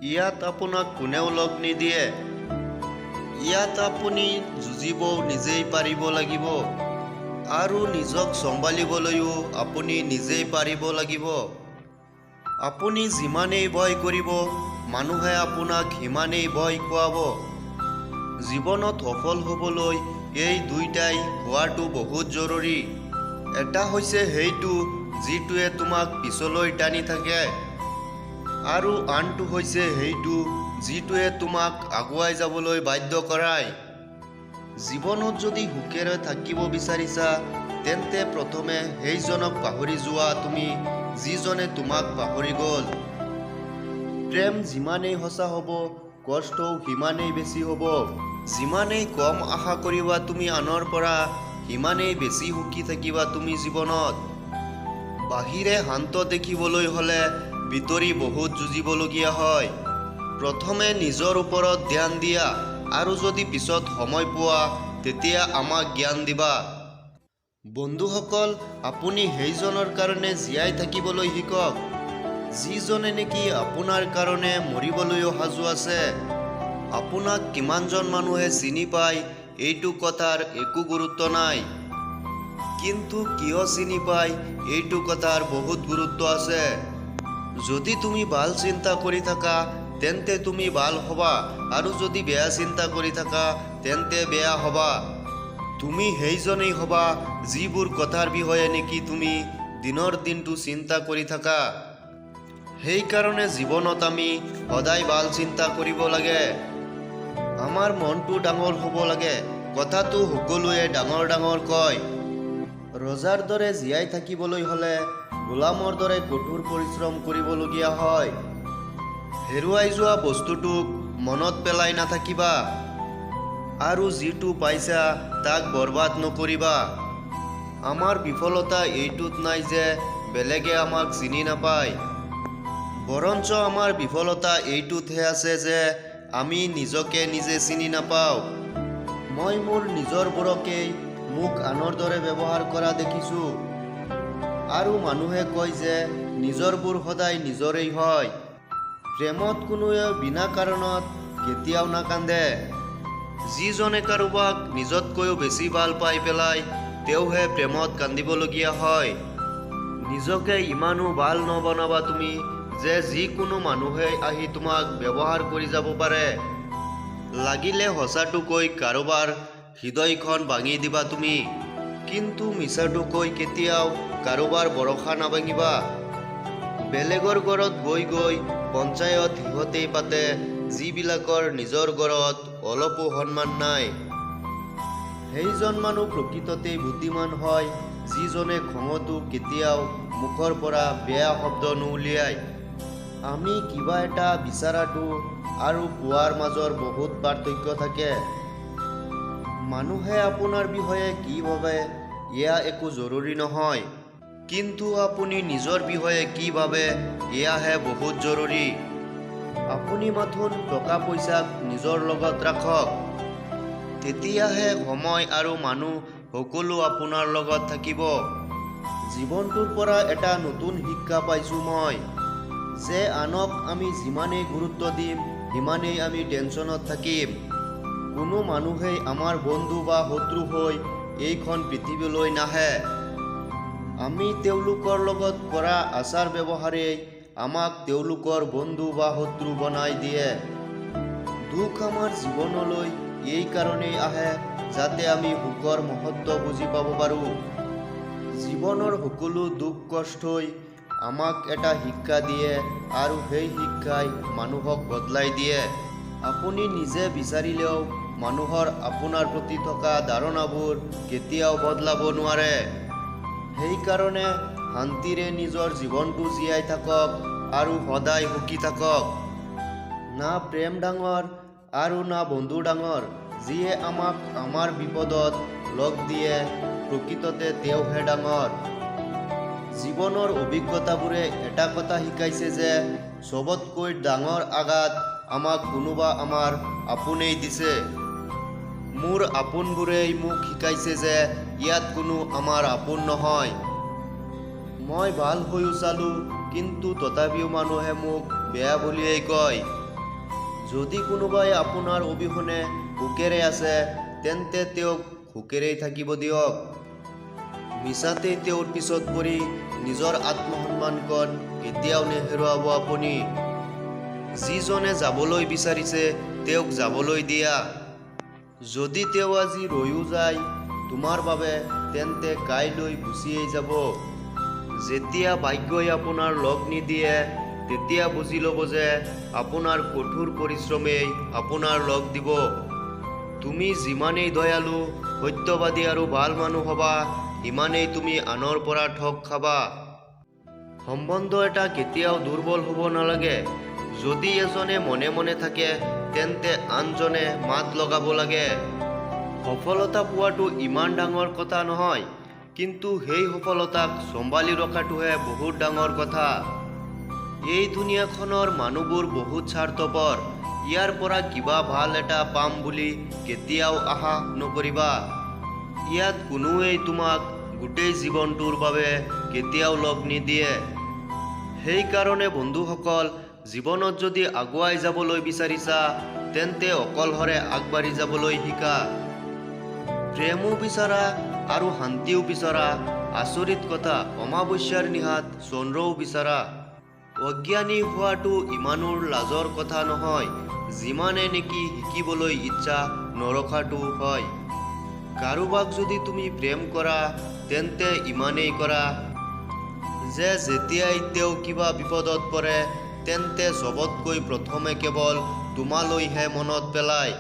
ইয়াত আপোনাক কোনেও লগ নিদিয়ে। ইয়াত আপুনি যুঁজিবও নিজেই পাৰিব লাগিব আৰু নিজক চম্ভালিবলৈও আপুনি নিজেই পাৰিব লাগিব। আপুনি যিমানেই ভয় কৰিব, মানুহে আপোনাক সিমানেই ভয় খুৱাব। জীৱনত সফল হ'বলৈ এই দুইটাই হোৱাটো বহুত জৰুৰী। এটা হৈছে সেইটো যিটোৱে তোমাক পিছলৈ টানি থাকে আৰু আনটো হৈছে সেইটো যিটোৱে তোমাক আগুৱাই যাবলৈ বাধ্য কৰায়। জীৱনত যদি সুখেৰে থাকিব বিচাৰিছা, তেন্তে প্ৰথমে সেইজনক পাহৰি যোৱা তুমি যিজনে তোমাক পাহৰি গ'ল। প্ৰেম যিমানেই সঁচা হ'ব, কষ্টও সিমানেই বেছি হ'ব। যিমানেই কম আশা কৰিবা তুমি আনৰ পৰা, সিমানেই বেছি সুখী থাকিবা তুমি জীৱনত। বাহিৰে শান্ত দেখিবলৈ হ'লে ভিতৰি বহুত যুঁজিবলগীয়া হয়। প্ৰথমে নিজৰ ওপৰত ধ্যান দিয়া আৰু যদি পিছত সময় পোৱা তেতিয়া আমাক জ্ঞান দিবা। বন্ধুসকল, আপুনি সেইজনৰ কাৰণে জীয়াই থাকিবলৈ শিকক যিজনে নেকি আপোনাৰ কাৰণে মৰিবলৈও সাজু আছে। আপোনাক কিমানজন মানুহে চিনি পায় এইটো কথাৰ একো গুৰুত্ব নাই, কিন্তু কিয় চিনি পায় এইটো কথাৰ বহুত গুৰুত্ব আছে। যদি তুমি ভাল চিন্তা কৰি থাকা তেন্তে তুমি ভাল হ'বা আৰু যদি বেয়া চিন্তা কৰি থাকা তেন্তে বেয়া হ'বা। তুমি সেইজনেই হ'বা যিবোৰ কথাৰ বিষয়ে নেকি তুমি দিনৰ দিনটো চিন্তা কৰি থাকা। সেইকাৰণে জীৱনত আমি সদায় ভাল চিন্তা কৰিব লাগে। আমাৰ মনটো ডাঙৰ হ'ব লাগে। কথাটো সকলোৱে ডাঙৰ ডাঙৰ কয়। ৰজাৰ দৰে জীয়াই থাকিবলৈ হ'লে গোলামৰ দৰে কঠোৰ পৰিশ্ৰম কৰিবলগীয়া হয়। হেৰুৱাই যোৱা বস্তুটোক মনত পেলাই নাথাকিবা আৰু যিটো পাইছা তাক বৰবাদ নকৰিবা। আমাৰ বিফলতা এইটোত নাই যে বেলেগে আমাক চিনি নাপায়, বৰঞ্চ আমাৰ বিফলতা এইটোতহে আছে যে আমি নিজকে নিজে চিনি নাপাওঁ। মই মোৰ নিজৰবোৰকেই মোক আনৰ দৰে ব্যৱহাৰ কৰা দেখিছোঁ আৰু মানুহে কয় যে নিজৰবোৰ সদায় নিজৰেই হয়। প্ৰেমত কোনোৱে বিনা কাৰণত কেতিয়াও নাকান্দে। যিজনে কাৰোবাক নিজতকৈও বেছি ভাল পাই পেলায় তেওঁহে প্ৰেমত কান্দিবলগীয়া হয়। নিজকে ইমানো ভাল নবনাবা তুমি যে যিকোনো মানুহেই আহি তোমাক ব্যৱহাৰ কৰি যাব পাৰে। লাগিলে সঁচাটো কৈ কাৰোবাৰ হৃদয়খন ভাঙি দিবা তুমি, কিন্তু মিছাটো কৈ কেতিয়াও কাৰোবাৰ ভৰসা নাভাঙিবা। বেলেগৰ ঘৰত গৈ গৈ পঞ্চায়ত সিহঁতেই পাতে যিবিলাকৰ নিজৰ ঘৰত অলপো সন্মান নাই। সেইজন মানুহ প্ৰকৃততেই বুদ্ধিমান হয় যিজনে খঙতো কেতিয়াও মুখৰ পৰা বেয়া শব্দ নুউলিয়ায়। আমি কিবা এটা বিচৰাটো আৰু পোৱাৰ মাজৰ বহুত পাৰ্থক্য থাকে। মানুহে আপোনাৰ বিষয়ে কি ভাবে এয়া একো জৰুৰী নহয়, কিন্তু আপুনি নিজৰ বিষয়ে কি ভাবে এয়াহে বহুত জৰুৰী। আপুনি মাথোন টকা পইচাক নিজৰ লগত ৰাখক, তেতিয়াহে সময় আৰু মানুহ সকলো আপোনাৰ লগত থাকিব। জীৱনটোৰ পৰা এটা নতুন শিক্ষা পাইছোঁ মই, যে আনক আমি যিমানেই গুৰুত্ব দিম সিমানেই আমি টেনশ্যনত থাকিম। কোনো মানুহেই আমাৰ বন্ধু বা শত্ৰু হৈ এইখন পৃথিৱীলৈ নাহে। আমি তেওঁলোকৰ লগত কৰা আচাৰ ব্যৱহাৰেই আমাক তেওঁলোকৰ বন্ধু বা শত্ৰু বনাই দিয়ে। দুখ আমাৰ জীৱনলৈ এই কাৰণেই আহে যাতে আমি সুখৰ মহত্ব বুজি পাব পাৰোঁ। জীৱনৰ সকলো দুখ কষ্টই আমাক এটা শিক্ষা দিয়ে আৰু সেই শিক্ষাই মানুহক বদলাই দিয়ে। আপুনি নিজে বিচাৰিলেও মানুহৰ আপোনাৰ প্ৰতি থকা ধাৰণাবোৰ কেতিয়াও বদলাব নোৱাৰে। সেইকাৰণে শান্তিৰে নিজৰ জীৱনটো জীয়াই থাকক আৰু সদায় সুখী থাকক। না প্ৰেম ডাঙৰ আৰু না বন্ধু ডাঙৰ, যিয়ে আমাক আমাৰ বিপদত লগ দিয়ে প্ৰকৃততে তেওঁহে ডাঙৰ। জীৱনৰ অভিজ্ঞতাবোৰে এটা কথা শিকাইছে যে চবতকৈ ডাঙৰ আঘাত আমাক কোনোবা আমাৰ আপোনেই দিছে। মোৰ আপোনবোৰেই মোক শিকাইছে যে ইয়াত কোনো আমাৰ আপোন নহয়। মই ভাল হৈও চালোঁ, কিন্তু তথাপিও মানুহে মোক বেয়া বুলিয়েই কয়। যদি কোনোবাই আপোনাৰ অবিহনে সুখেৰে আছে, তেন্তে তেওঁক সুখেৰেই থাকিব দিয়ক। মিছাতেই তেওঁৰ পিছত পৰি নিজৰ আত্মসন্মানকণ কেতিয়াও নেহেৰুৱাব আপুনি। যিজনে যাবলৈ বিচাৰিছে তেওঁক যাবলৈ দিয়া। যদি তেওঁ আজি ৰৈও যায় তোমাৰ বাবে, তেন্তে কাইলৈ গুচিয়েই যাব। যেতিয়া ভাগ্যই আপোনাৰ লগ নিদিয়ে, তেতিয়া বুজি ল'ব যে আপোনাৰ কঠোৰ পৰিশ্ৰমেই আপোনাৰ লগ দিব। তুমি যিমানেই দয়ালু, সত্যবাদী আৰু ভাল মানুহ হ'বা, সিমানেই তুমি আনৰ পৰা ঠগ খাবা। সম্বন্ধ এটা কেতিয়াও দুৰ্বল হ'ব নালাগে। যদি এজনে মনে মনে থাকে, তেন্তে আনজনে মাত লগাব লাগে। সফলতা পোৱাটো ইমান ডাঙৰ কথা নহয়, কিন্তু সেই সফলতাক চম্ভালি ৰখাটোহে বহুত ডাঙৰ কথা। এই দুনীয়াখনৰ মানুহবোৰ বহুত স্বাৰ্থপৰ। ইয়াৰ পৰা কিবা ভাল এটা পাম বুলি কেতিয়াও আশা নকৰিবা। ইয়াত কোনোৱেই তোমাক গোটেই জীৱনটোৰ বাবে কেতিয়াও লগ নিদিয়ে। সেইকাৰণে বন্ধুসকল, জীৱনত যদি আগুৱাই যাবলৈ বিচাৰিছা, তেন্তে অকলশৰে আগবাঢ়ি যাবলৈ শিকা। প্ৰেমো বিচৰা আৰু শান্তিও বিচৰা, আচৰিত কথা, অমাৱস্যাৰ নিশাত চন্দ্ৰও বিচৰা। অজ্ঞানী হোৱাটো ইমানো লাজৰ কথা নহয়, যিমানে নেকি শিকিবলৈ ইচ্ছা নৰখাটো হয়। কাৰোবাক যদি তুমি প্ৰেম কৰা, তেন্তে ইমানেই কৰা যে যেতিয়াই তেওঁ কিবা বিপদত পৰে, তেন্তে চবতকৈ প্ৰথমে কেৱল তোমালৈহে মনত পেলায়।